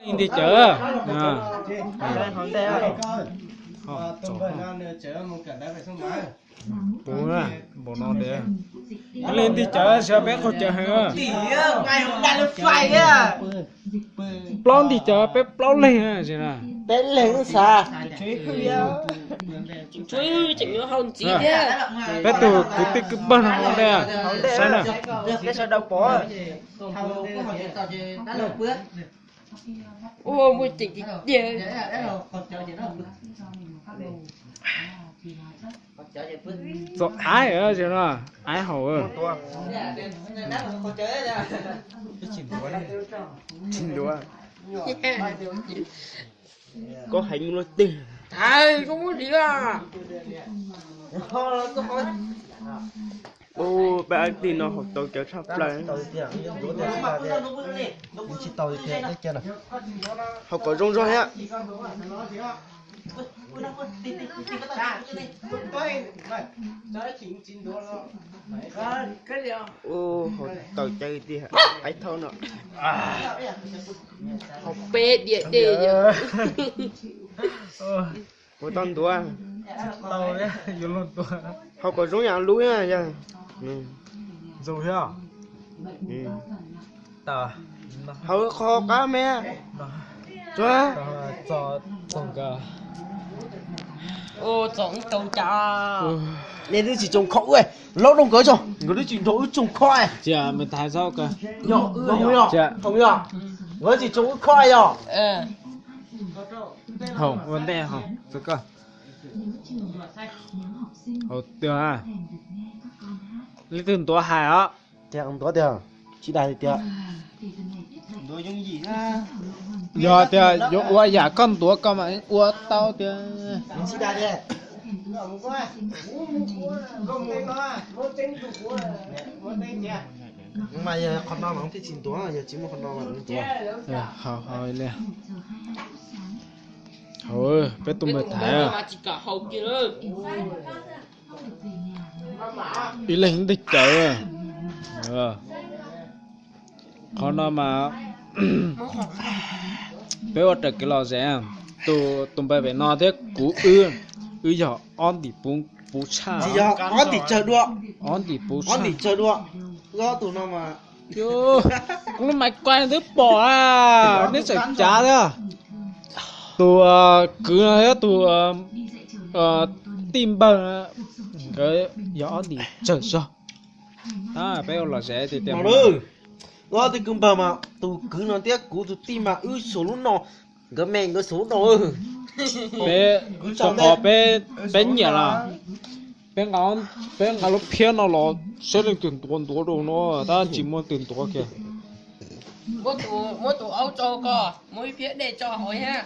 Leej nti cawv, leej nti cawv sawv peb qaug cawv heev. Plaub nti cawv peb plaub leeg. Peb leeg xav. Peb tug kwv tij kwv npawg no ua ntej, saib na. Ua muaj ceem tiag tiag. Txom aib no, aib haum. Tsis ntuav. Koj hais nyuj lub twg? Koj muab hliv. Ub, peb ab tij no haus tau cawv tshaj plaws. Haus kom zoo zog thiab. Ub, haus tau cawv tiag, aib thau no. Haus peb diam dej. Ua tau ntuav. Haus kom zoo yam lub yog. Haus qhov qab me. Nej twb tsis tsoo khob ua, laub rau nkawd tso, nkawd twb tsis nrog wb tsoo khob. Nkawd tsis tsoo wb khob yog. Haus ua ntej, haus, haus tiag. Leej twg ntuav hais os. Tiag, ntuav tiag, tsis dag tiag. Yog tias yuav ua yam koj ntuav koj mas ua tau tiag. Mas yog qhov no mas thiaj tsis ntuav, yog tsis muaj qhov no mas ntuav. Haus, haus li. Haus, peb tus npawg Thaiv. Ib leeg ib teg cawv. Qhov no mas peb ua raws kev lom zem. Tus, tus npawg pem no thiab kuv wb, wb yog ob ntim puv tshaj. Ob ntim tsawg dua. Ob ntim puv tshaj. Tus no mas kuv lub maiv kuaj twb pom a, neb tseem cav thiab. Tus kwv no thiab tus tij npawg nkawd yog ob ntim tsawg zog. Peb ua lom zem tiag tiag. Ob tug kwv npawg mas tus kwv no thiab kuv tus tij mas wb saum lub no, nkawd me nkawd saum lub no. Peb, rau qhov peb nyiam los, peb nqa lub phiab no los saib leej twg ntuav ntuav rau no, tab tsis muaj leej twg ntuav kiag. Muab tus aub tso koj, muab ib phiab dej tso hauv thiab.